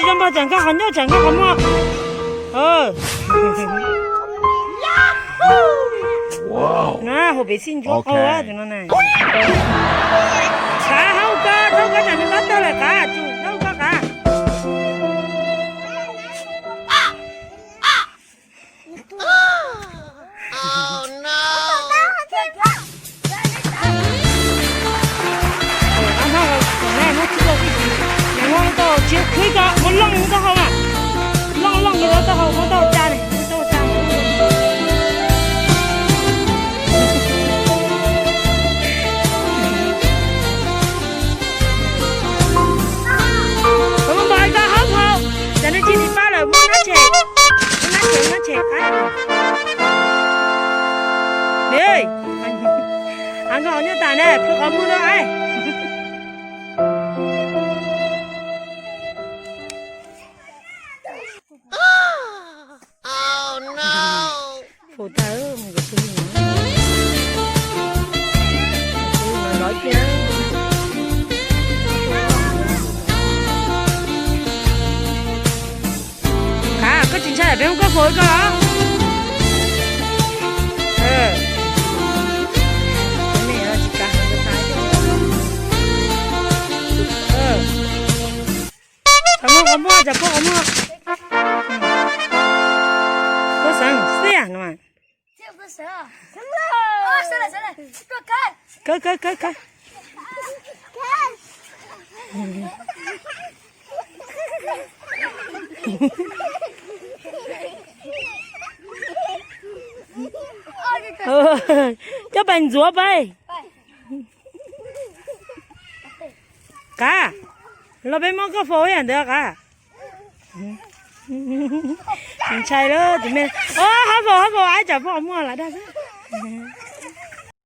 Cov npog tsam nkag qhov ncauj tsam nkag qhov muag. Na, hauv pem xij ntsuab qau tus no na. Qav, haub koj, haub koj tsam nws npab tawg lawm qav, tsum haub koj qav. Khwb ko muab looj taub hau na, looj looj taub hau, muab taub hau tsa ne, muab taub hau tsa. Kuv muab npog ib ko hauv hau, cov nej tsis tiv pab lawm muab nab tshem, muab nab tshem, muab nab tshem qab. Hav nkauj hauv nyuj tas na, plhws qhov muag rau ai. Faus tag mus kom pw no, lov kiag. Qav, koj tsis ntshai peb muab koj faus ib ko los? Tsis kav heev, tsis kav heev. Tsam muag qhov muag, tsam muag qhov muag. Tuaj xeev xiaj no. Kawg kawg kawg. Coj pais ntxuav pais. Qav, los peb muab koj faus ib yam ntawd Qav. Tsis ntshai lawm tus me. Hab faus, hab faus, ib tsam poj muaj lam dag xwb.